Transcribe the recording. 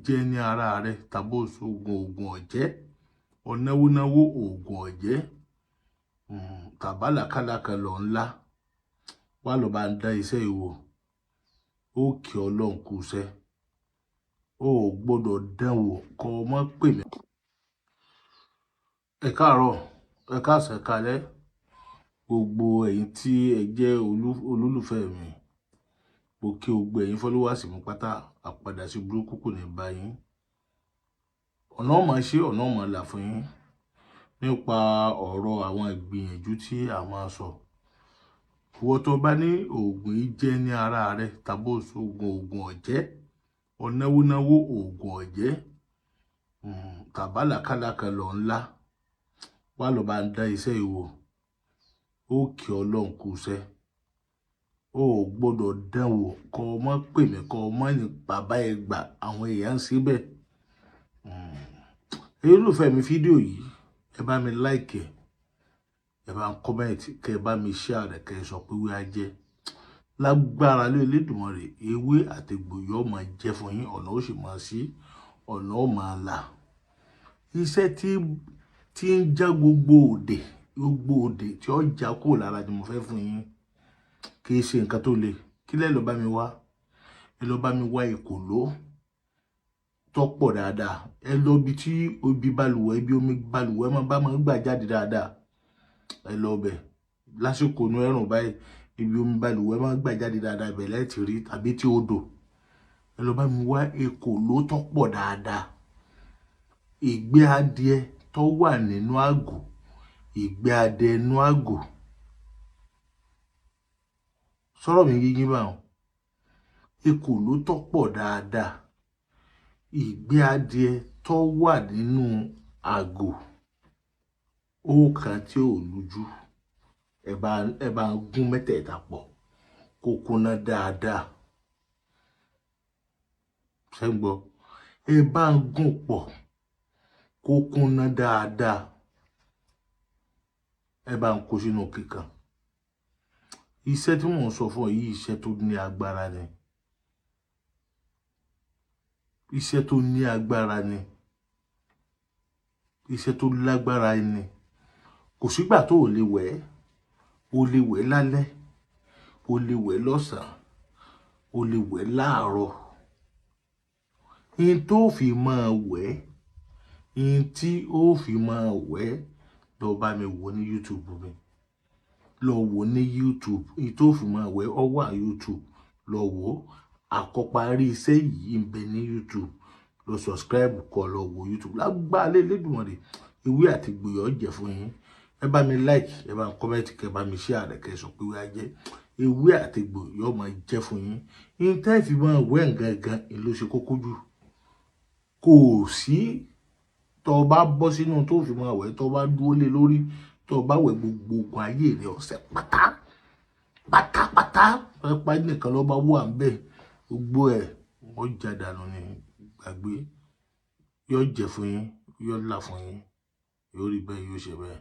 jẹ́ ní ara rẹ tàbí oṣoògùn oògùn ọ̀jẹ́, ọ̀náwónáwó oògùn ọ̀jẹ́, tàbálàkàlàkà lọ ńlá wà lọ bá ń dá iṣẹ́ ìwò. Ó kí Ọlọ́run kú iṣẹ́. Ó ò gbọ́dọ̀ dán wò kọ́ ọ mọ́ pè mí. Ẹ káàárọ̀, ẹ káàsán, ẹ káalẹ́ gbogbo ẹ̀yin tí ẹ jẹ́ olólùfẹ́ mi. Mo kí gbogbo ẹ̀yin followers mi pátá. Àpadà sí burúkú kò ní bá yín. Ọ̀nà ọ̀mà ṣe, ọ̀nà ọ̀mà là fún yín nípa ọ̀rọ̀ àwọn ìgbìyànjú tí a máa sọ. Ìwọ tó bá ní oògùn yìí jẹ́ ní ara rẹ tàbí oṣoògùn oògùn ọ̀jẹ́, ọ̀náwónáwó oògùn ọ̀jẹ́, tàbálàkàlàkà lọ ńlá wà lọ bá ń dá iṣẹ́ ìwò. Ó kí Ọlọ́run kú iṣẹ́. Ó ò gbọ́dọ̀ dán wò kọ́ ọ mọ́ pè mí, kọ́ ọ mọ́ ní bàbá ẹ gbà àwọn èèyàn ń síbẹ̀. Èyí olólùfẹ́ mi, fídíò yìí, ẹ bá mi like ẹ, ẹ bá ń comment, kẹ ẹ bá mi share rẹ̀, kẹ ẹ sọ pé wí á jẹ́ lágbára lé Elédùmarè. Ewé àtegbò yóò máa jẹ́ fún yín, ọ̀nà ó sì máa sí, ọ̀nà ó máa là. Iṣẹ́ tí ń já gbogbo òdè, gbogbo òdè tí ó já kúrò lára ni mo fẹ́ fún yín. Kì í ṣe nǹkan tó le. Kí lẹ́ lọ bá mi wá? Ẹ lọ bá mi wá èkòló tó pọ̀ dáadáa. Ẹ lọ bí tí obi balùwẹ̀, ibi omi balùwẹ̀ máa bá máa gbà jáde dáadáa. Ẹ lọ bẹ̀ lásìkò inú ẹ̀rùn báyìí, ibi omi balùwẹ̀ máa gbà jáde dáadáa, ibẹ̀ lẹ́ẹ̀ ti rí, tàbí tí odò. Ẹ lọ bá mi wá èkòló tó pọ̀ dáadáa, ìgbẹ́ adìẹ tó wà nínú àgò, ìgbẹ́ adìẹ inú àgò. Sọ̀rọ̀ mi yíyín báwọn. Ekòló tó pọ̀ dáadáa, ìgbẹ́ adìẹ tó wà nínú àgò, ó kan tí ò lójú. Ẹ bá gún mẹ́tẹ̀ẹ̀ta pọ̀ kó kúnná dáadáa. Ṣé ń gbọ́? Ẹ bá ń gún pọ̀ kó kúnná dáadáa. Ẹ bá ń kó sínú kíkan. Iṣẹ́ tí mò ń sọ fún ọ yìí, iṣẹ́ tó ní agbára ni. Iṣẹ́ tó ní agbára ni. Iṣẹ́ tó lágbára ni. Kò sígbà tó ò lè wẹ̀. O lè wẹ̀ lálẹ́, o lè wẹ̀ lọ́sàn-án, o lè wẹ̀ láàárọ̀. Ihun tó fi máa wẹ̀, ihun tí ó fi máa wẹ̀, lọ bá mi wò ní YouTube mi. Lọ wò ní YouTube. Ihun tó fi máa wẹ̀ ó wà YouTube. Lọ wò. Àkọ́parí iṣẹ́ yìí ń bẹ ní YouTube. Lọ subscribe, kó lọ wo YouTube. Lágbára Elédùmarè, ewé àti egbò yóò jẹ́ fún yín. Ẹ bá mi like, ẹ bá mi comment, kẹ bá mi share rẹ̀, kẹ sọ pé wí á jẹ́. Ewé àti egbò yóò máa jẹ́ fún yín. Ihun tẹ́ fi máa wẹ̀ gangan ló ṣe kókó jù. Kò sí tó bá bọ́ sínú tó fi máa wẹ̀, tó bá dúró lé lórí, tó bá wẹ̀, gbogbo ogun ayé rẹ̀ ọ̀sẹ̀ pátá pátápátá pápá nìkan ló bá wà ń bẹ̀. Gbogbo ẹ̀ wọ́n já dànù ní gbàgbé. Yóò jẹ́ fún yín, yóò là fún yín, yóò rí bẹ́ẹ̀, yóò ṣe bẹ́ẹ̀.